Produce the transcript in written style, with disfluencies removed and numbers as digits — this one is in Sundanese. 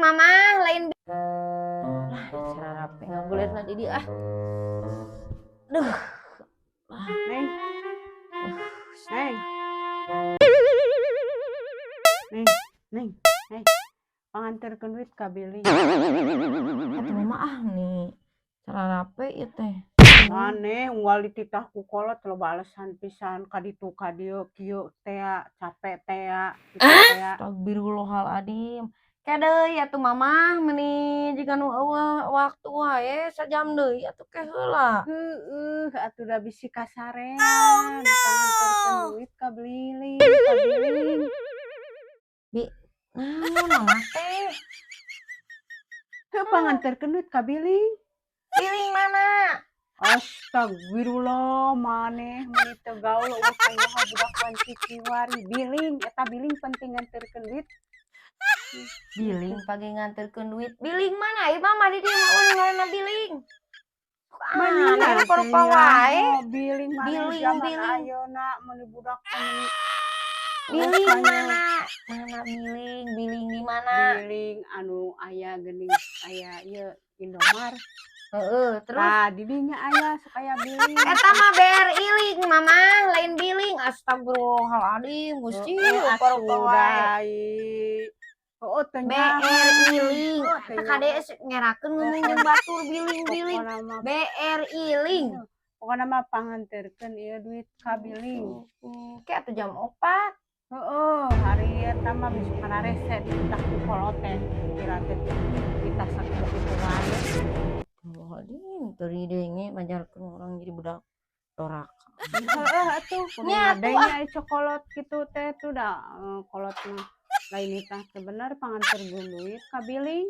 Mama, lain lah sararape ngagulir di dieu ah. Duh. Neng. Neng. Neng, neng, neng. Panganterkeun duit ka Billy. Atuh, Mama, ah nih sararape ieu teh. Maneh unggal dititah ku kolot loba alesan pisan, ka ditu ka dieu kieu tea, capek tea, kitu tea. Astagfirullahaladzim. Ke deui atuh, Mama, meuni jiga nu euweuh waktu wae, sajam deui atuh, ke heula. Heueuh atuh, da bisi kasarean. Oh no. Panganterkeun duit ka Billy, ka Billy. Bi, naon Mama teh? Heuh, panganterkeun duit ka Billy. Billing mana? Astagfirullah, maneh meuni teu gaul, euweuh kanyaho budak wanci kiwari. Billing eta, billing penting nganterkeun duit. Billing pake nganterkeun duit. Billing mana? Ieu Mama di dieu mah euweuh ngaranna billing. Aneh, rupa-rupa wae. Billing maneh Billing, zaman billing. Ayeuna meuni budak teh meuni. Billing mana? Mana billing? Billing di mana? Billing anu aya geuning, aya ieu Indomart. Heeh, terus? Tah, di dinya aya, sok aya billing. Eta mah BRI Link, Mama, lain billing. Astagfirullahaladzim, Gusti, Heeh, rupa-rupa atuh wae. Dai. Heeh, teu nyaho. BRI Link. Oh, teu Eta kade ngerakeun ngomong jeung batur billing billing. Pokona mah BRI Link. Pokona mah panganterkeun ieu duit ka billing. Ke atuh jam 4. Heeh, hari eta mah bisa kararese dititah ku kolot teh. Kira teh dititah sakitu wae. Astagfirullahaladzim, teu didenge ngajarkeun orang jadi budak doraka. Heeh atuh, kudu Nya atuh. Ngadenge ai cek kolot kitu teh tuh da kolot mah lain nitah teu bener, panganterkeun duit ka billing.